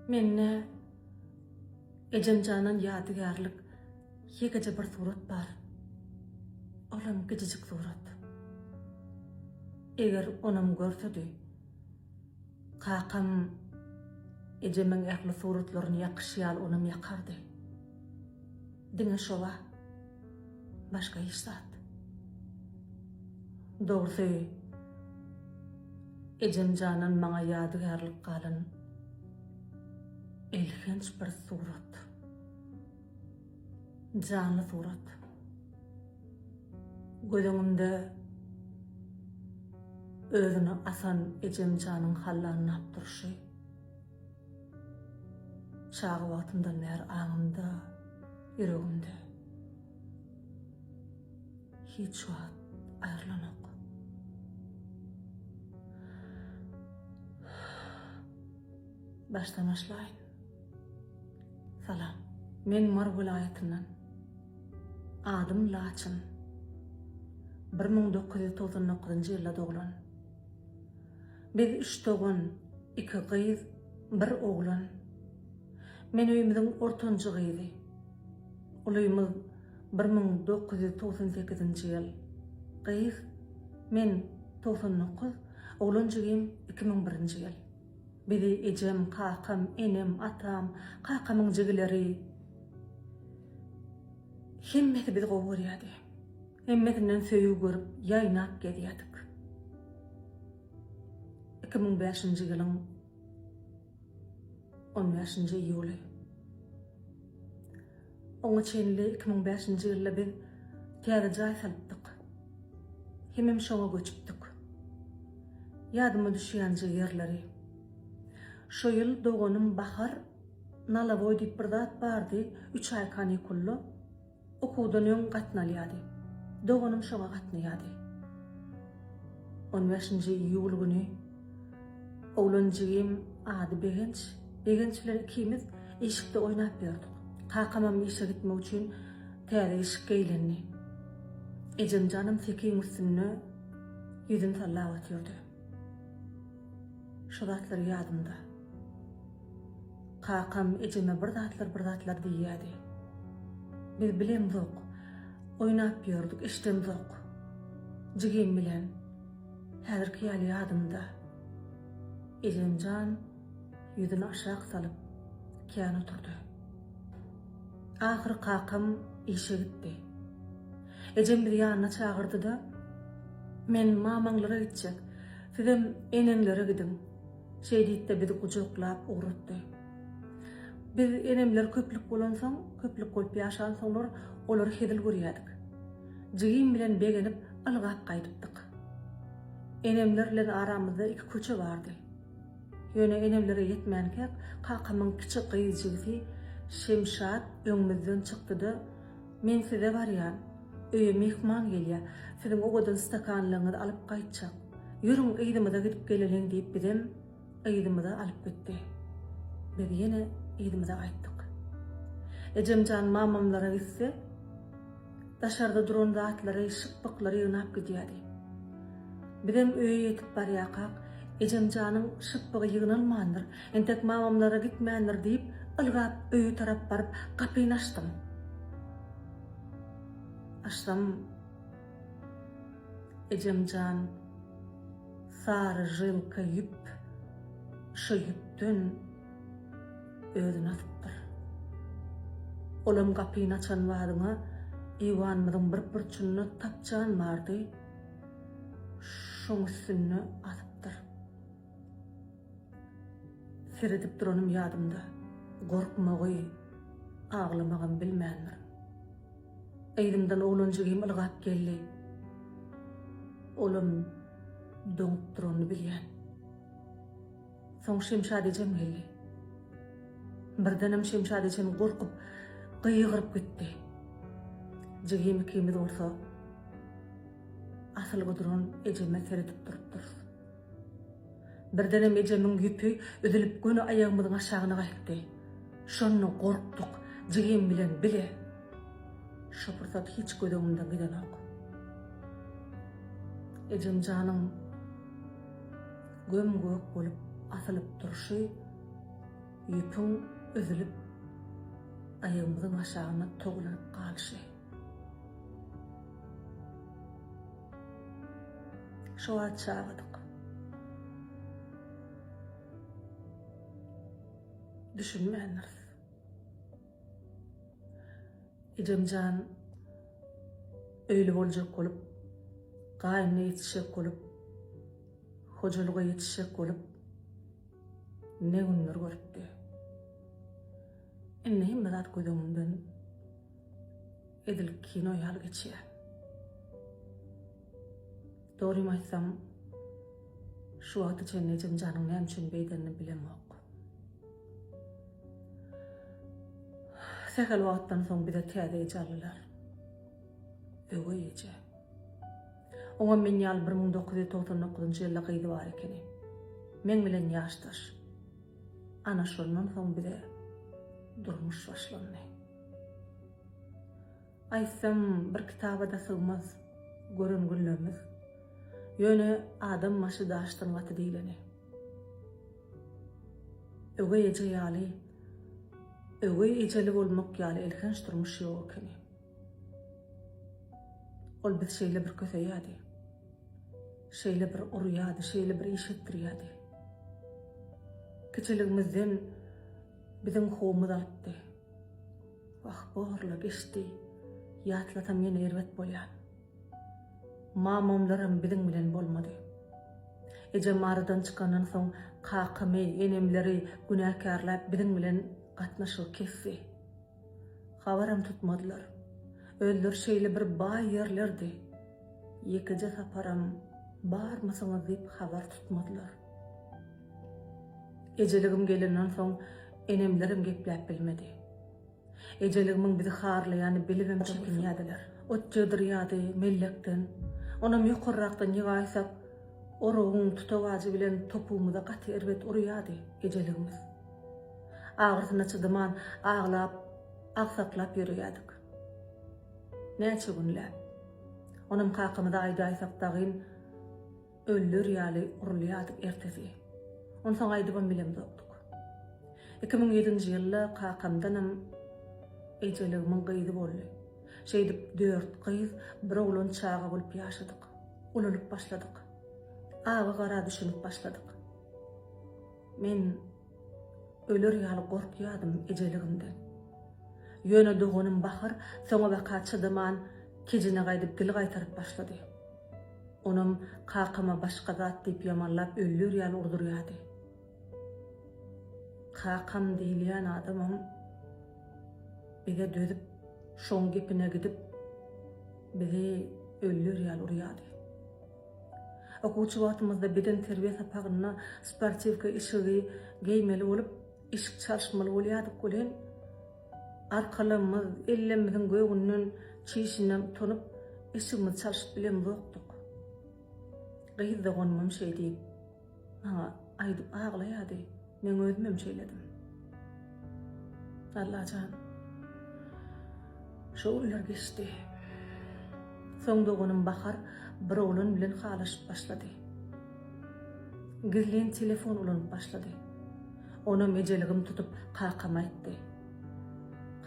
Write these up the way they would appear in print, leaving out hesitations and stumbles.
Mende ejemjandan ýadygärlik ýekeje bir surat bar. Olam kiçijik surat. Eger onam görsedi, kakam ejemiň ähli suratlaryny ýakyşy ýaly onam ýakardy. Diňe şo bar. Başga hiç zat. Dogrusy, ejem jandan maňa ýadygärlik galan elhenç bir surat. Janly surat. Göz öňümde özüni asan ejem janyň hallanlap durşy. Çaga wagtymdan bäri aňymda, ýüregimde. Hiç wagt aýrylanok. Başdan başlaýyn. Salam. Men Mary welaýatyndan. Adym Laçyn. 1999-njy ýylda doglan. Biz üç dogan, iki gyz, bir oglan. Men öýümiziň ortanjy gyzy. Ulymyz 1998-nji ýyl, gyz, men 99, oglan jigim 2001-nji ýyl. Bizi ejem, kakam, enem, atam, kakamyň jigileri, hemmesi bizi gowy görýärdi. Hemmesinden söýgi görüp, ýaýnap gezýärdik. 2005-nji ýylyň on bäşinji iýuly. Oňa çenli 2005-nji ýylda biz täze jaý salypdyk. Hemem şoňa göçüpdik. Ýadyma düşýänje ýerleri. Şo ýyl doganym Bahar nalawoý diýip bir zat bardy, üç aý kanikulda. Okuwdan öň gatnalýardy. Doganym şoňa gatnaýardy. On bäşinji iýul güni oglan jigim ady Begenç, Begenç bilen ikimiz işikde oýnap ýördük. Kakamam işe gitmek üçin täze eşik geýlendi. Ejemjanam sekiň üstünde ýüzüni sallap otyrdy. Şo zatlar ýadymda. Kakam ejeme bir zatlar bir zatlar diýýädi. Biz bilemzok. Oýnap ýördük, eşidemzok. Jigim bilen. Häzirki ýaly ýadymda. Ejemjan ýüzüni aşak salyp, kän oturdy. Ahyry kakam işe gitdi. Ejem bizi ýanyna çagyrdy-da, Men mamaňlara gitjek, sizem eneňlere gidiň. Şeý diýip-de bizi gujaklap ugratdy. Biz enemler köplük bolansoň, köplük bolup ýaşansoňlar olary hezil görýärdik. Jigim bilen begenip ylgap gaýdypdyk. Enemler bilen aramyzda iki köçe bardy. Ýöne enemlere ýetmänkäk kakamyň kiçi gyz jigisi Şemşat öňümizden çykdy-da, Men size barýan. Öýe myhman gelýär. Siziň owadan stakanlaryňyzy alyp gaýtjak. Ýörüň yzymyza gidip geleliň diýip bizem yzymyza alyp gitdi. Biz ýene yzymyza gaýtdyk. Ejemjan mamamlara gitse, daşarda duran zatlary, şypbyklary ýygnap gidýärdi. Bizem öýe ýetip barýarkak, Ejemjanyň şypbygy ýygnalmandyr, entek mamamlara gitmändir diýip, ylgap öýe tarap baryp, gapyny açdym. Açsam, Ejemjan sary žilka ýüp, şo ýüpden özüni asypdyr. Olam gapyny açan badyna eýwanymyzyň bir burçunda tapjan bardy, şoň üstünde asypdyr. Seredip duranym ýadymda. Gorkmagy, aglamagam bilmändirin. Yzymdan oglan jigim ylgap geldi. Olam doňup duranyny bilýän. Soň Şemşat ejem geldi. Birdenem Şemşat ejem gorkup, gygyryp gitdi. Jigim ikimiz bolsa asylgy duran ejeme seredip durupdyrys. Birdenem ejemiň ýüpi üzülip göni aýagymyzyň aşagyna gaýtdy. Şonda gorkduk, jigim bilen bile. Şo pursat hiç göz öňümden gidenok. Ejem janyň göm-gök bolup asylyp durşy. Ýüpüň üzülip, aýagymyzyň aşagynda togalanyp galyşy. Şo wagt çagadyk. Düşünmändiris. Ejemjan öýli boljak bolup, gaýnyna ýetişjek bolup, hojalyga ýetişjek bolup ne günler görüpdi. Indi hemme zat göz öňümden edil kino ýaly geçýär. Dogrymy aýtsam, şu wagta çenli ejemjanyň näme üçin beýdenini bilemok. Sähel wagtdan soň bize täze eje aldylar. Öweý eje. Oňa men ýaly 1999-njy ýylda gyzy bar ekeni. Meň bilen ýaşdaş. Ana şondan soň bize durmuş başlandy. Aýtsam bir kitaba-da sygmaz gören günlerimiz. Ýöne adam başy daşdan gaty diýleni. Öweý eje ýaly, öweý ejeli bolmak ýaly elhenç durmuş ýok ekeni. Ol bizi şeýle bir köseýärdi. Şeýle bir urýardy, şeýle bir iş etdirýärdi. Kiçiligimizden biziň howumyz alypdy. Wah, borla, geçdi. Ýatlasam ýene erbet bolýan. Mamamlaram biziň bilen bolmady. Ejem aradan çykandan soň kakamy, enemleri günäkärläp biziň bilen gatnaşygy kesdi. Habaram tutmadylar. Özleri şeýle bir baý ýerlerdi. Ýekeje saparam barmysyňyz diýip habar tutmadylar. Ejeligim gelenden soň enemlerem gepläp bilmedi. Ejeligimiň bizi harlaýany bilibem çekinýädiler. Ot ýygdyrýady mellekden. Onam ýokarrakdan ýygaýsak, oragyň tutawajy bilen topugymyza gaty erbet urýady ejeligimiz. Agyrsyna çydaman, aglap, agsaklap ýöreýädik. Näçe günläp. Onam kakamyza aýdaýsak dagyn, Ölüler ýaly urulýardyk ertesi. Onsoň aýdybam bilemzokdyk. 2007-nji ýylda kakamdanam ejeligimiň gyzy boldy. Şeýdip dört gyz, bir oglan çaga bolup ýaşadyk. Ulalyp başladyk. Aga-gara düşünip başladyk. Men öler ýaly gorkýardym ejeligimden. Ýöne doganym Bahar soňabaka çydaman kejine gaýdyp dil gaýtaryp başlady. Onam kakama başga zat diýip ýamanlap öldür ýaly urdurýardy. Kakam diýilýän adamam bize dözüp, şoň gepine gidip bizi öldür ýaly urýardy. Okuwçy wagtymyzda bedenterbiýe sapagynda sportiwka eşigi geýmeli bolup, eşik çalyşmaly bolýardyk welin, arkalarymyz, ellerimiziň gögünden, çişinden utanyp, eşigimizi çalşyp bilemzokdyk. Gyz doganymam şeý diýip, maňa aýdyp aglaýardy. Meň özümem şeýledim. Allajan, şo günler geçdi. Soň doganym Bahar bir oglan bilen halaşyp başlady. Gizlin telefon ulanyp başlady. Onam ejeligim tutup kakama aýtdy.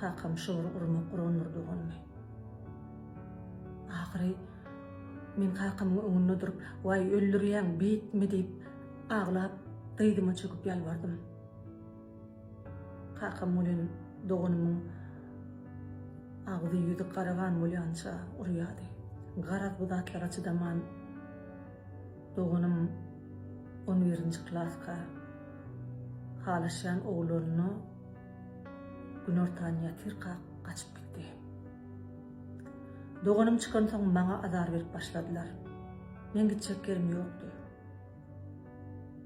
Kakam şo bir urmak urandyr doganymy. Ahyry men kakamyň öňünde durup, Waý, öldürýäň, beýtme diýip, aglap, dyzyma çöküp ýalbardym. Kakam welin doganymyň agzy-ýüzi gara gan bolýança urýardy. Garaz bu zatlara çydaman, doganym on birinji klaska halaşýan oglanyna günortan ýatyrka gaçyp gitdi. Doganym çykansoň maňa azar berip başladylar. Meň gitjek ýerim ýokdy.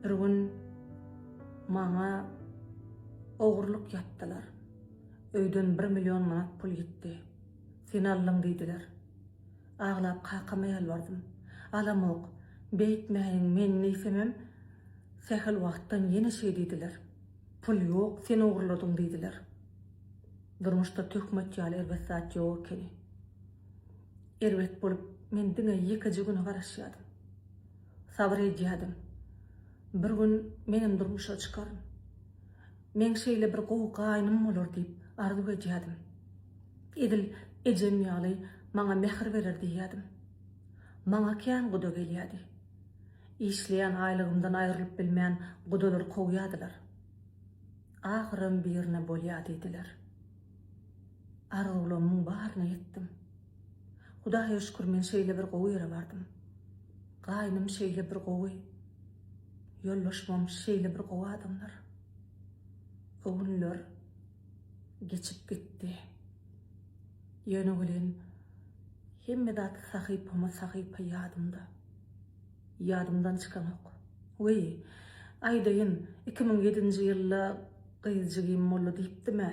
Bir gün maňa ogurlyk ýapdylar. Öýden bir million manat pul ýitdi. Sen aldyň diýdiler. Aglap kakama ýalbardym. Alamok, beýtmäýiň men diýsemem, sähel wagtdan ýene şeý diýdiler. Pul ýok, sen ogurladyň diýdiler. Durmuşda töhmet ýaly erbet zat ýok ekeni. Erbet bolup men diňe ýekeje güne garaşýadym. Sabyr edýädim. Bir gün menem durmuşa çykaryn. Meň şeýle bir gowy gaýnym bolar diýip arzuw edýädim. Edil ejem ýaly maňa mähir berer diýýädim. Maňa kän guda gelýädi. Işleýän aýlygymdan aýrylyp bilmän gudalar kowýadylar. Ahyram birine bolýa diýdiler. Arzuwlamyň baryna ýetdim. Hudaýa şükür men şeýle bir gowy ýere bardym. Gaýnym şeýle bir gowy. Ýoldaşymam şeýle bir gowy adamlar. O günler geçip gitdi. Ýöne welin hemme zat sahypama sahypa ýadymda. Ýadymdan çykanok. Weý, aýdaýyn, 2007-nji ýylda gyz jigim boldy diýipdim-ä.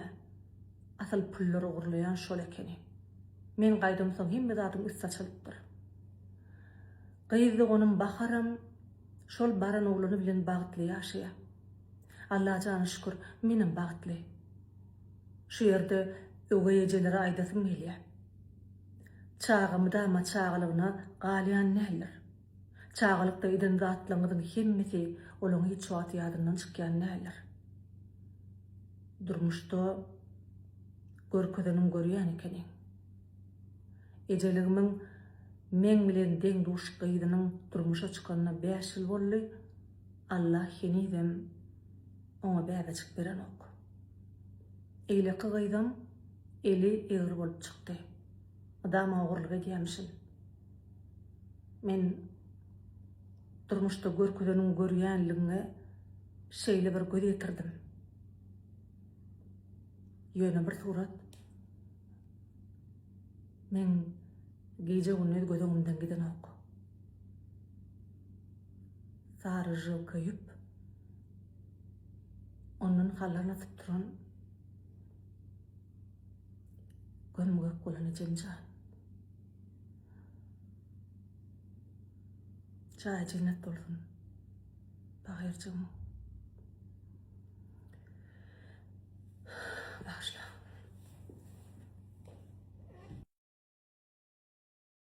Asyl pullary ogurlaýan şol ekeni. Men gaýdamsoň hemme zadyň üsti açylypdyr. Gyz doganym Baharam şol baran oglany bilen bagtly ýaşaýar. Allajana şükür, menem bagtly. Şu ýerde öweý ejelere aýdasym gelýär. Çaga mydama çagalygyna galýan däldir. Çagalykda eden zatlaryňyzyň hemmesi olaň hiç wagt ýadyndan çykýan däldir. Durmuşda görkezeniň görýän ekeniň. Ejeligimiň meň bilen deň-duş gyzynyň durmuşa çykanyna bäş ýyl boldy, Alla henizem oňa bäbejik berenok. Eýleki gyzam eli egri bolup çykdy. Mydama ogurlyk edýämişin. Men durmuşda görkezeniň görýänligiňe şeýle bir göz ýetirdim. Ýöne bir surat meň gije-gündiz göz öňümden gidenok. Sary žilka ýüp, ondan hallan asyp duran göm-gök bolan ejemjan. Jaýy jennet bolsun, pahyrjygymyň.